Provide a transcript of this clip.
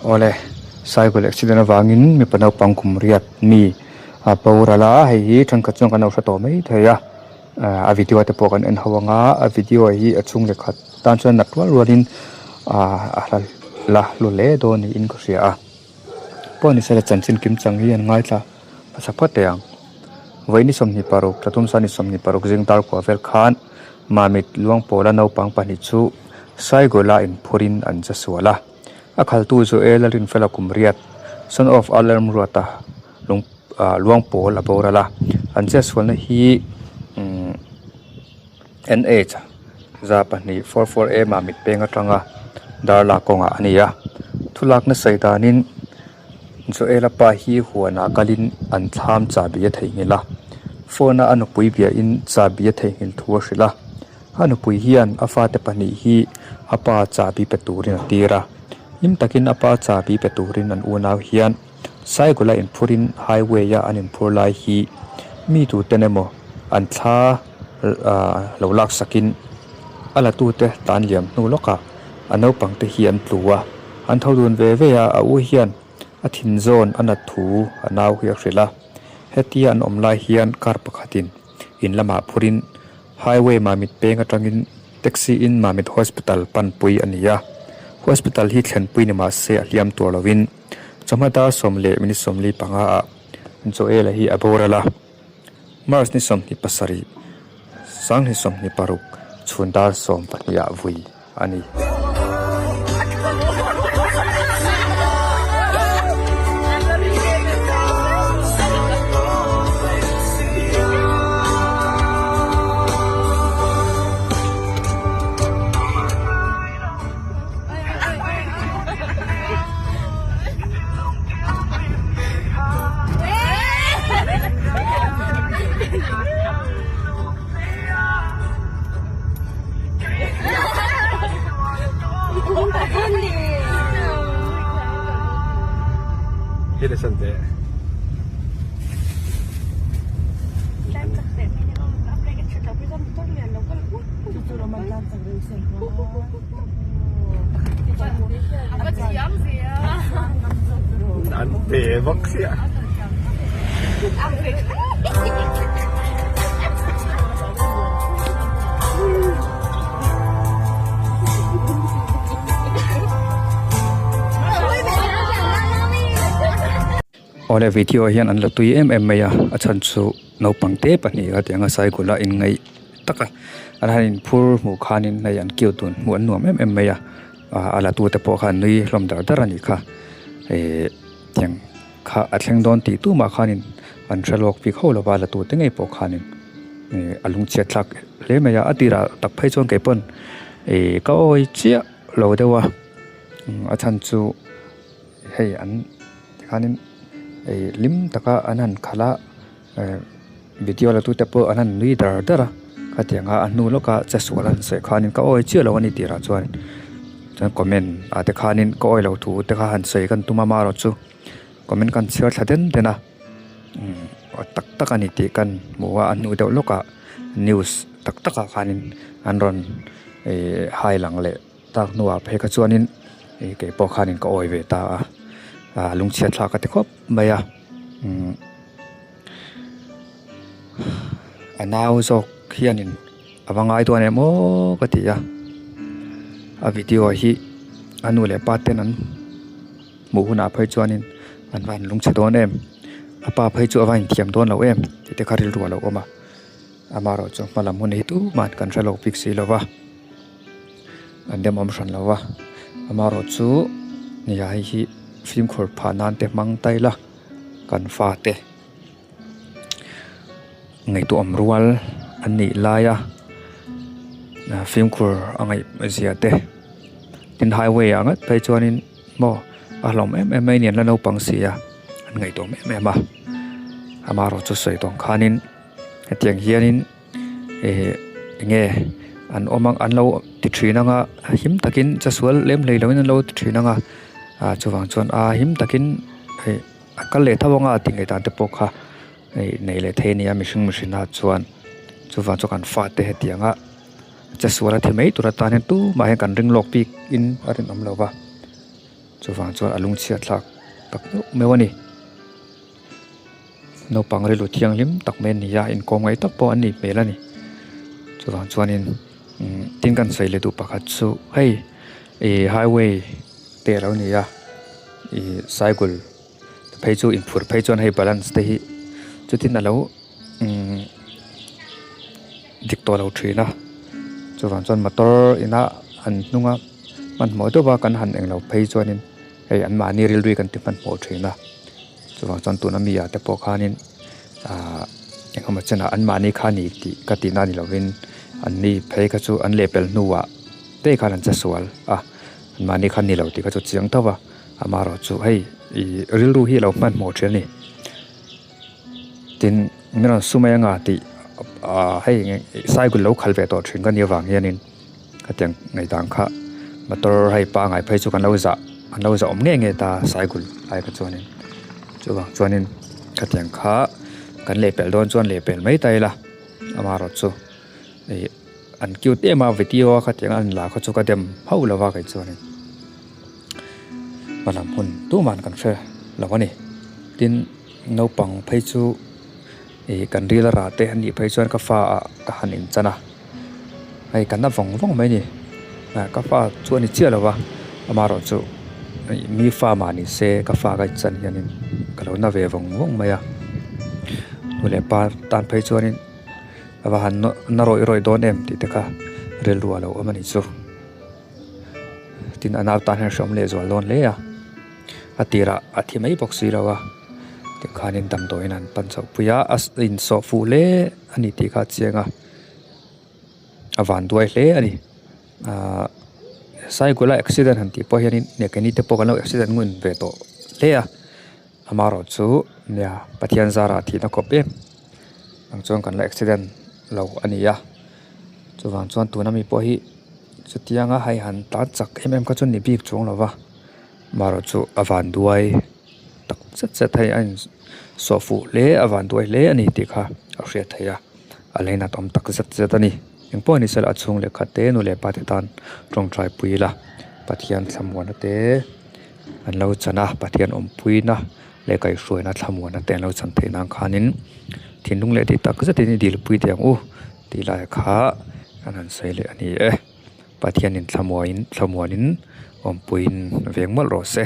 Awle cycle accident avangin mipa naupang kum riat mi a boral a hei hi thenkhat chuan kan lo hre tawh mai thei a ah a video te pawh kan en ho anga a video hi a chhung leh khat tan chuan nat rual rualin ah a la hlu hle dawn niin ka hria a pawh ni sela chanchin kim chang hi an ngaithla hmasa phawt teh ang vawi ni 26 tla tum sa ni 26 zing dar kua vel khan Mamit Luangpawla naupang pahnih chu Saigawla inphurin an che sual a. A khaltu Joel a rinfel a kum riat, son of Alarm Ruata lung Luangpawl a boral a. An che sualna hi NH 2 4 4 A Mamit peng atanga Darla kawngah a ni a. Thulakna sawi danin Joel-a pa hi huanah kalin an thlam chahbi a theihnghilh a, phone-a a nupui biahin chahbi a theihnghilh thu a hrilh a. A nupui hian a fate pahnih hi a pa chahbi pe turin a tir a, hlim takin a pa chahbi pe turin an unau hian cycle-a inphurin highway-a an inphur lai hi mi tuten emaw an thla lo laksakin a latute tan liam hnu lawkah a naupangte hi an tlu a. An tho dun ve ve a, a u hian a thin zawn a nat thu a nau hi a hrilh a. Hetia an awm lai hian car pakhatin in lamah phurin highway Mamit peng atangin taxi in Mamit hospital panpui a ni a. Hospital hi thlenpui ni mah se a hliam tur lovin chawhma dar 10 minute 45 ah Joel-a hi a boral a. March ni 27 2026 chhun dar 12 ah vui a ni. An te vak chiah. Awle video hian an la tui em em mai a a chhan chu naupang te pahnih a tiang a cycle a inngaih tak a an han inphur hmuh khanin hei an cute dun hmuh an nuam em em mai a ah a la tu te pawh khan nui hlawm dar dar a nih kha ihh tiang kha a thleng dawn tih tumah khanin an hre lawk bik ho lova a la tu te ngei pawh khanin ihh a lungchhiat thlak hle mai a a tirah tak phei chuan kei pawn ihh ka awi chiah lo deuh a a chhan chu. Hei an tikhanin ih hlim taka an han khalh a eh video la tute pawh an han nui dar dar a khatianga a hnu lawka che sual an sawi khanin ka awi chiah lo a ni tirah chuan chuan comment ah te khanin ka awi lo thu te kha han sawi kan tum a amaherawhchu comment kan chhiar thla den den a umm tak tak a ni tih kan hmu a a hnu deuh lawkah news tak takah khanin an rawn ih hai lang leh. Tak hnuah phei kha chuanin ih kei pawh khanin ka awi ve ta a ah lungchhiat thlak ka ti khawp mai a umm a nau zawk hianin a va ngai dawn em aw ka ti a a video hi a nu leh pa ten an hmuh hunah phei chuanin an va han lungchhe dawn em a pa phei chu a va inthiam dawn lo em tih te kha rilru a lo awm a amaherawhchu hma lam hun hi tumah kan hre lo bik si lo va. An demawm hran lo va amaherawh chu nia hei hi fimkhur phah nan te hmang ta ila kan fate ngaihtuah awm rual an nih laia fimkhur a ngaih zia te tin highway ah ngat phei chuanin maw a hlawm em em mai a ni an la naupang si a an ngaihtuah awm em em a amaherawh chu sawi tawng khanin hetiang hianin. Ehh enge an awm ang an lo ti thin anga him takin chasual lem hlei loin an lo ti thin anga ah chuvang chuan a him takin hei a kal leh tho anga tih ngaih dan te pawh kha hei nei leh thei a ni a mihring mihring ah chuan chuvang chuan kan fate hetiang a chasual a thi mai tur atan hian tumah hian kan ring lawk bik in a rinawm lo va. Chuvang chuan a lungchhiat thlak tak meuh meuh a ni. Naupang rilru thianghlim tak mai a ni a, inkawm ngaih tak pawh an nih hmel a ni. Chuvang chuanin umm tin kan sawi leh duh pakhat chu hei ih highway te a lo ni a ih cycle phei chu inphurh phei chuan hei balance te hi chutin a lo umm dik tawh lo thin a chuvang chuan motor ina an hnunga hmanhmawh deuh a kan han englo phei chuanin hei an mahni rilru hi kan ti hmanhmawh thin a chuvang chuan tuna mi ah te pawh khanin ahh engemaw chenah an mahni kha ni tih ka tihna ni lovin an ni phei kha chu an lehpel hnuah te khan an che sual a an mahni kha ni lo tih kha chu chiang tho a amaherawhchu hei ih rilru hi a lo hmanhmawh thin a ni. Tin, min rawn su mai anga tih ah hei cycle lo khalh ve tawh thin ka nih avang hianin hetiang ngaihdan kha motor hei pangngai phei chu kan lo zah an lo zah awm ngei ngei ta cycle ai kha chuanin chuvang chuanin hetiang kha kan lehpelh dawn chuan lehpelh mai ta ila amaherawhchu ih an cute em a video a khatiang an la kha chu ka dem hauh lo va kei chuanin. Hmalam hun tuman kan hre lo a ni. Tin, naupang phei chu ih kan ril a rah te anih phei chuan ka fa ah ka han inchan a, hei ka na vawng vawng mai a ni. Ka fa chu a ni chiah lo va, amaherawhchu ih mi fa mah ni se ka fa ka inchan hianin ka lo na ve vawng vawng mai a. Nu leh pa tan phei chuanin a va han na rawih rawih dawn em tih te kha rilru a lo awm a nih chu. Tin a nau tan hian hreawm leh zual dawn hle a, a tirah a thi mai bawk si lo a, tikhanin damdawiin an pan chhoh pui a, a insawh fuh hle a ni tih kha a chiang a, a vanduai hle a ni. Ahh cycle a accident han tih pawh hianin nia keini te pawh kan lo accident ngun ve tawh hle a, amaherawhchu nia Pathian zarah thihna khawp em ang chuan kan la accident lo a ni a, chuvang chuan tuna mi pawh hi. Chutianga hei han tan chak em em kha chu ni bik chuang lo va, marawh chu a vanduai tak zet zet hei a insawh fuh hle a vanduai hle a ni tih kha a hriat theih a, a leinat awm tak zet zet a ni. Engpawh ni sela a chhung leh khat te nu leh pa te tan tawngtai pui ila Pathian thlamuana te an lo chan a, Pathian awmpuina leh kaihhruaina thlamuana te an lo chan theih nan khanin thinlung leh tih tak zetin i dilpui teh ang u. Tih lai kha kan han sawi leh a ni e. Pathianin thlamuain thlamuanin awmpuiin veng mawlh rawh se.